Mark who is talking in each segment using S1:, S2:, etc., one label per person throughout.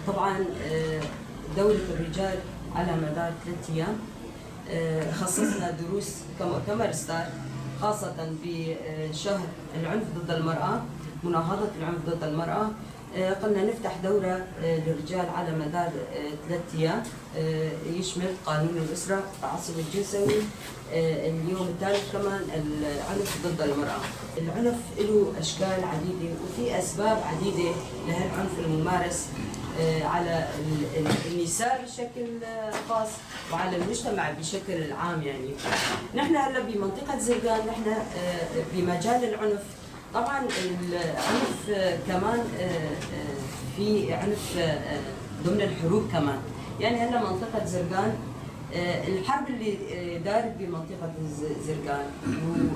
S1: طبعا دورة الرجال على مدار 3 أيام. خصصنا دروس كمؤتمر ستار، خاصة بشهر العنف ضد المرأة، مناهضة العنف ضد المرأة. قلنا نفتح دورة للرجال على مدار 3 أيام، يشمل قانون الأسرة، التعصب الجنسوي، اليوم الثالث كمان العنف ضد المرأة. العنف له أشكال عديدة، وفي أسباب عديدة لهالعنف الممارس على النساء بشكل خاص وعلى المجتمع بشكل عام. يعني نحن هلا بمنطقة زرقان، نحن بمجال العنف، طبعا العنف كمان في عنف ضمن الحروب كمان. يعني هلا منطقة زرقان، الحرب اللي دارت بمنطقة زرقان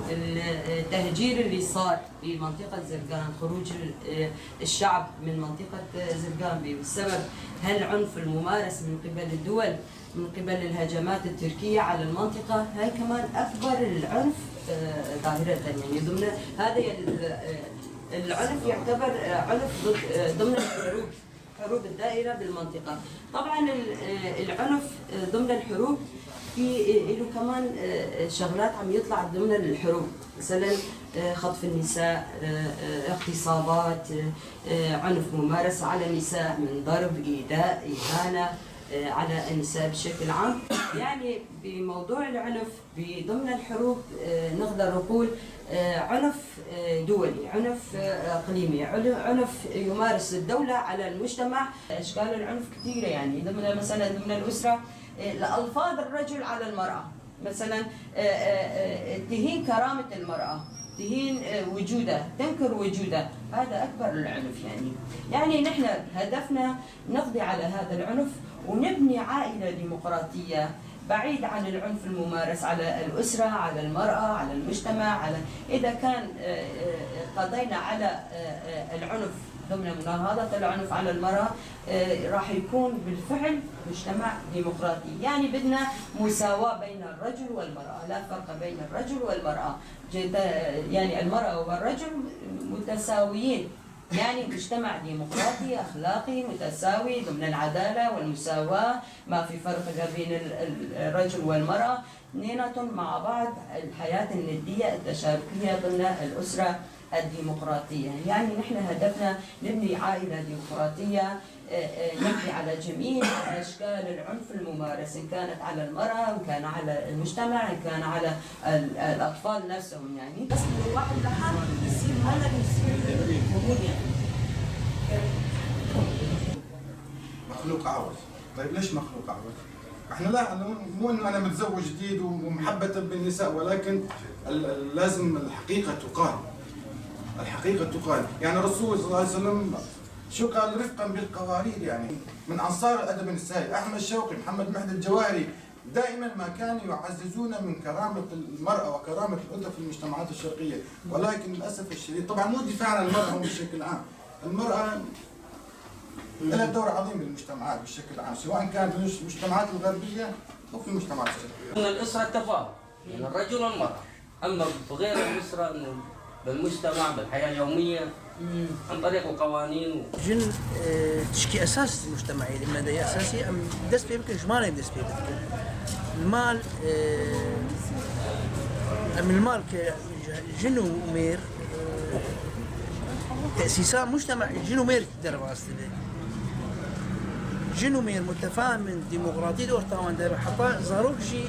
S1: والتهجير اللي صار بمنطقة زرقان، خروج الشعب من منطقة زرقان بسبب هالعنف الممارس من قبل الدول، من قبل الهجمات التركية على المنطقة، هاي كمان أكبر العنف ظاهرة. يعني ضمن هذا العنف يعتبر عنف ضمن الحروب، حروب الدائرة بالمنطقة. طبعا العنف ضمن الحروب في له كمان شغلات عم يطلع ضمن الحروب، مثلا خطف النساء، اغتصابات، عنف ممارس على النساء من ضرب، إيذاء، إهانة على النساء بشكل عام. يعني بموضوع العنف ضمن الحروب نقدر نقول عنف دولي، عنف اقليمي، عنف يمارس الدولة على المجتمع. اشكال العنف كثيرة، يعني ضمن مثلا ضمن الاسرة الالفاظ الرجل على المرأة مثلا، تهين كرامة المرأة، تهين وجودها، تنكر وجودها، هذا أكبر العنف. يعني نحن هدفنا نقضي على هذا العنف ونبني عائلة ديمقراطية بعيد عن العنف الممارس على الأسرة، على المرأة، على المجتمع. على إذا كان قضينا على العنف ضمن مناهضة العنف على المرأة، راح يكون بالفعل مجتمع ديمقراطي. يعني بدنا مساواة بين الرجل والمرأة، لا فرق بين الرجل والمرأة، يعني المرأة والرجل متساويين، يعني مجتمع ديمقراطي أخلاقي متساوي ضمن العدالة والمساواة، ما في فرق لا بين الرجل والمرأة، اثنيناتهم مع بعض، الحياة الندية التشاركية ضمن الأسرة الديمقراطية. يعني نحن هدفنا نبني عائلة ديمقراطية، نقضي على جميع أشكال العنف الممارس، إن كانت على المرأة، إن كان على المجتمع، إن كان على الأطفال نفسهم يعني. بس إنه الواحد لحاله يصير ملل، يصير خمول يعني.
S2: مخلوق اعوج. طيب ليش مخلوق اعوج؟ احنا لا، أنا مو انه انا متزوج جديد ومحبة بالنساء، ولكن لازم الحقيقة تقال، الحقيقة تقال. يعني الرسول صلى الله عليه وسلم شو قال؟ رفقا بالقوارير. يعني من انصار الادب النسائي احمد شوقي، محمد مهدي الجواهري، دائما ما كانوا يعززون من كرامة المرأة وكرامة الأنثى في المجتمعات الشرقية، ولكن للأسف الشديد، طبعا مو دفاعا عن المرأة بشكل عام، المرأة لها دور عظيم بالمجتمعات بشكل عام، سواء كان في المجتمعات الغربية أو في المجتمعات الشرقية.
S3: من الأسرة تفاهم بين الرجل والمرأة، أما بغير الأسرة إنه بالمجتمع، بالحياة اليومية، عن طريق القوانين.
S4: ژن تشتەکێ ئەساس مجتمعی لما ده ئەساسی ئەم دەست پێ بکەن، ژمارە دەست پێ بکەن المال، ئەم المال کە ژن و مێر تأسيسات مجتمع ژن و مێر دەرباز دەبێت، ژن و مێر متفاهم ديمقراطي دور تاوان دەر حتا زاروك ژی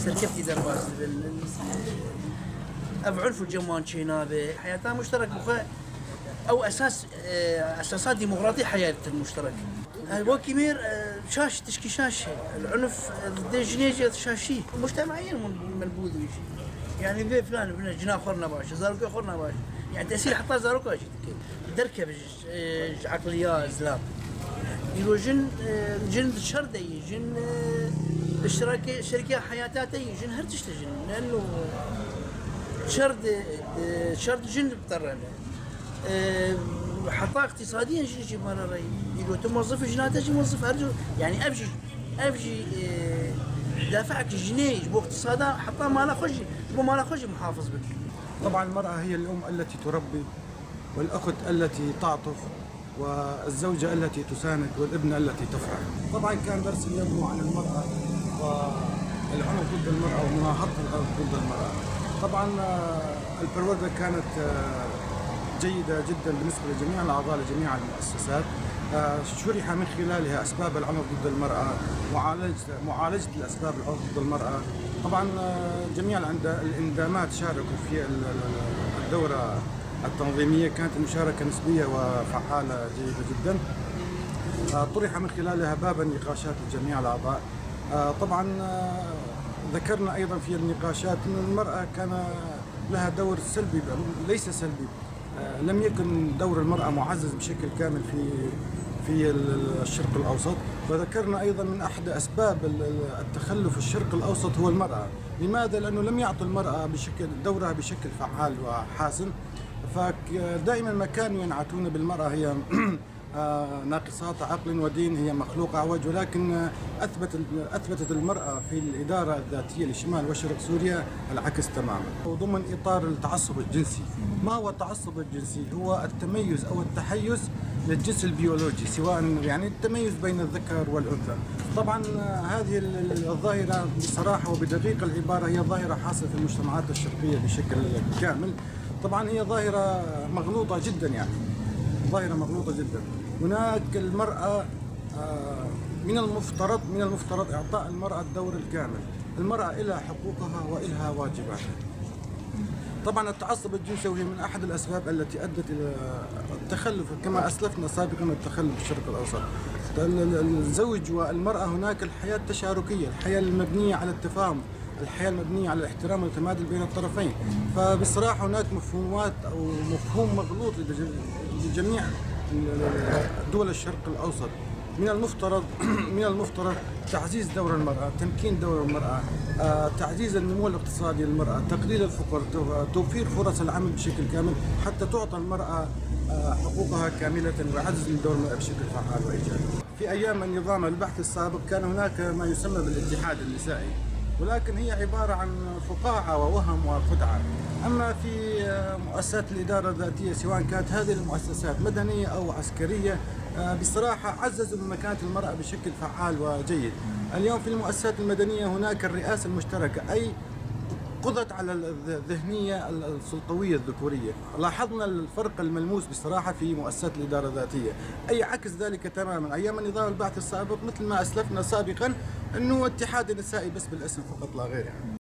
S4: سەرکەفتی دەرباز دەبن. ئەف عنف الجوان چێنابێ حياتا مشترك بخوا او اساس اساسات ديمقراطيه حياه المشترك. وەکی مێر شاش تشتەکێ شاش العنف ضد ژنێ شاشي مجتمعيا منبوذ ويجي يعني بي فلان بن جنا خورنا باش زاروك خورنا باش، يعني تاثير حتى زاروك دركه عقليات زلام يقول ژن ژن شردي ژن اشتراكي شركة حياتاتي ژن هر تشت ژن لانه شرد شرد ژن بترنا حتى اقتصاديا ژن يجي مرة رأي يقول موظف جناته موظف هرجو يعني ابجي ابجي دافعك جنيه بو اقتصادا حتى ما خوش بو ما خوش محافظ بك.
S2: طبعا المرأة هي الأم التي تربي والأخت التي تعطف. والزوجة التي تساند والابنة التي تفرح. طبعا كان درس اليوم هو عن المرأة والعنف ضد المرأة ومناهضة العنف ضد المرأة. طبعا ال perwerda كانت جيدة جدا بالنسبة لجميع الأعضاء، لجميع المؤسسات. شرح من خلالها أسباب العنف ضد المرأة، معالجة الأسباب العنف ضد المرأة. طبعا جميع الاندامات شاركوا في الدورة التنظيمية، كانت المشاركة نسبية وفعالة جيدة جدا. طرح من خلالها باب النقاشات لجميع الأعضاء. طبعا ذكرنا أيضا في النقاشات أن المرأة كان لها دور سلبي، ليس سلبي، لم يكن دور المرأة معزز بشكل كامل في الشرق الأوسط. وذكرنا أيضا من أحد أسباب التخلف في الشرق الأوسط هو المرأة. لماذا؟ لأنه لم يعطوا المرأة دورها بشكل فعال وحاسم، فدائما ما كانوا ينعتون بالمرأة هي ناقصات عقل ودين، هي مخلوق أعوج. ولكن أثبتت المرأة في الإدارة الذاتية لشمال وشرق سوريا العكس تماما. وضمن إطار التعصب الجنسي، ما هو التعصب الجنسي؟ هو التميز أو التحيز للجنس البيولوجي، سواء يعني التميز بين الذكر والأنثى. طبعا هذه الظاهرة بصراحة وبدقيق العبارة هي ظاهرة حاصلة في المجتمعات الشرقية بشكل كامل. طبعا هي ظاهرة مغلوطة جدا، يعني ظاهرة مغلوطة جدا. هناك المرأة من المفترض إعطاء المرأة الدور الكامل، المرأة إلها حقوقها وإلها واجباتها. طبعا التعصب الجنسي هو من أحد الأسباب التي أدت إلى التخلف، كما أسلفنا سابقا التخلف في الشرق الأوسط. الزوج والمرأة هناك الحياة التشاركية، الحياة المبنية على التفاهم، الحياة المبنية على الاحترام المتبادل بين الطرفين. فبصراحة هناك مفهومات أو مفهوم مغلوط لجميع دول الشرق الأوسط. من المفترض تعزيز دور المرأة، تمكين دور المرأة، تعزيز النمو الاقتصادي للمرأة، تقليل الفقر، توفير فرص العمل بشكل كامل حتى تعطى المرأة حقوقها كاملة، ويعزز من دور المرأة بشكل فعال وإيجابي. في أيام النظام البعثي السابق كان هناك ما يسمى بالاتحاد النسائي، ولكن هي عبارة عن فقاعة ووهم وخدعة. أما في مؤسسات الإدارة الذاتية، سواء كانت هذه المؤسسات مدنية أو عسكرية، بصراحة عززوا من مكانة المرأة بشكل فعال وجيد. اليوم في المؤسسات المدنية هناك الرئاسة المشتركة، أي قضت على الذهنية السلطوية الذكورية. لاحظنا الفرق الملموس بصراحة في مؤسسات الإدارة الذاتية، أي عكس ذلك تماما. أيام النظام البعثي السابق مثل ما أسلفنا سابقا أنه اتحاد النسائي بس بالاسم فقط لا غير يعني.